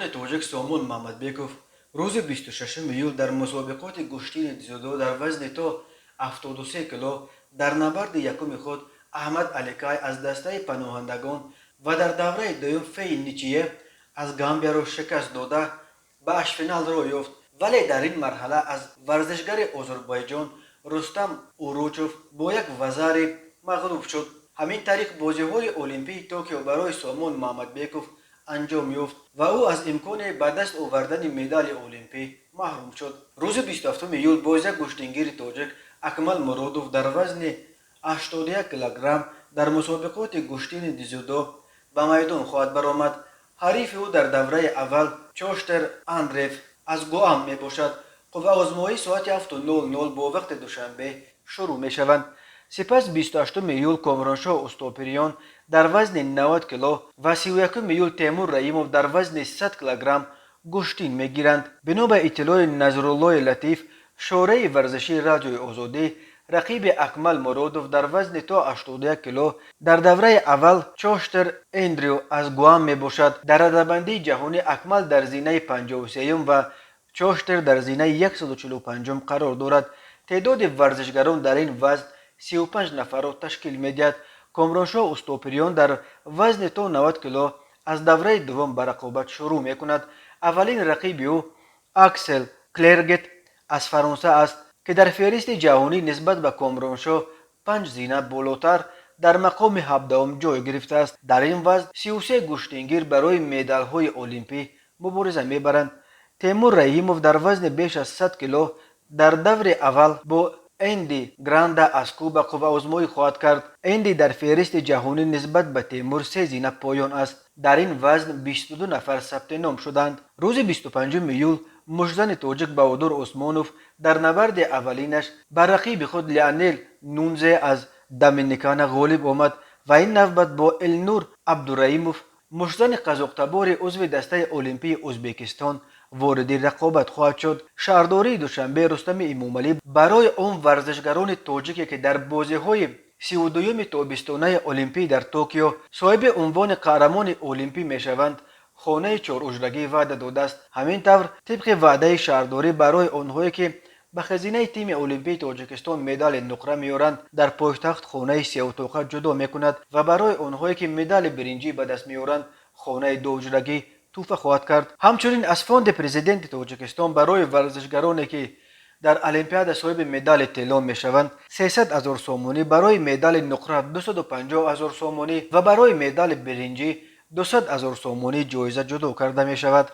Муштзани тоҷик Сомон Мамадбеков рӯзи 26 июл дар мусобиқоти гӯштини дзюдо дар вазни то 73 кило дар набарди якуми худ Аҳмад Аликай аз дастаи паноҳандагон ва дар давраи дуюм Фей Ничие аз Гамбияро шикаст дода, ба ҳаштфинал роҳ ёфт, вале дар ин марҳала аз варзишгари Озарбойҷон Рустам Уручов бо як вазари мағлуб шуд. Ҳамин тариқ, бозиҳои Олимпии Токио барои Сомон Мамадбеков анҷом ёфт ва ӯ аз имкони ба даст овардани медали олимпӣ маҳрум шуд. Рӯзи 27 июл боз як гӯштингири тоҷик Акмал Муродов дар вазни 81 килограмм дар мусобиқоти гӯштини дзюдо ба майдон хоҳад баромад. Ҳарифи ӯ дар давраи аввал Чоштер Андрев аз Гуам мебошад. Қувваозмоӣ соати 7:00 бо вақти Душанбе шурӯъ мешаванд. Сипас 28 июл Комроншоҳ Устопириён дар вазни 90 кило ва 31 июл Темур Раимов дар вазни 100 килограмм гӯштин мегиранд. Бино ба иттилои Назруллои Латиф, шораи варзишии Радиои Озодӣ, рақиби Акмал Муродов дар вазни то 81 кило дар давраи аввал Чоштер Эндрю аз Гуам мебошад. Дар радабандии ҷаҳонӣ Акмал дар зинаи 53-юм ва Чоштер дар зинаи 145-ум қарор дорад. Теъдоди варзишгарон дар ин вазн 35 нафарро ташкил медиҳад. Комроншоҳ Устопириён дар вазни то 90 кило аз давраи дуввум ба рақобат шурӯъ мекунад. Аввалин рақиби ӯ Аксел Клергет аз Фаронса аст, ки дар феҳристи ҷаҳонӣ нисбат ба Комроншоҳ панҷ зина болотар дар мақоми 17-ум ҷой гирифтааст. Дар ин вазн 33 гӯштингир барои медалҳои олимпӣ мубориза мебаранд. Темур Раҳимов дар вазни беш аз 100 кило дар даври аввал бо Энди Гранда аз Куба қувваозмоӣ хоҳад кард. Энди дар феҳристи ҷаҳонӣ нисбат ба Темур се зина поён аст. Дар ин вазн 22 нафар сабти ном шуданд. Рӯзи 25 июл муштзани тоҷик Баҳодур Усмонов дар набарди аввалинаш бар рақиби худ Леонел Нунзе аз Доминикана ғолиб омад ва ин навбат бо Элнур Абдураимов, муштзани қазоқтабори узви дастаи олимпии Ӯзбекистон, вориди рақобат хоҳад шуд. Шаҳрдории Душанбе Рустами Эмомалӣ барои он варзишгарони тоҷике, ки дар бозиҳои 32-юми тобистонаи олимпӣ дар Токио соҳиби унвони қаҳрамони олимпӣ мешаванд, хонаи чоруҷрагӣ ваъда додааст. Ҳамин тавр, тибқи ваъдаи шаҳрдорӣ, барои онҳое, ки ба хазинаи тими олимпии Тоҷикистон медали нуқра меоранд, дар пойтахт хонаи сеутоқа ҷудо мекунад ва барои онҳое, ки медали биринҷӣ ба даст меоранд, хонаи дуҳуҷрагӣ тӯҳфа хоҳад кард. Ҳамчунин аз фонди Президенти Тоҷикистон барои варзишгароне, ки дар Олимпиада соҳиби медали тилло мешаванд, 300 ҳазор сомонӣ, барои медали нуқра 250 ҳазор сомонӣ ва барои медали биринҷӣ 200 ҳазор сомонӣ ҷоиза ҷудо карда мешавад.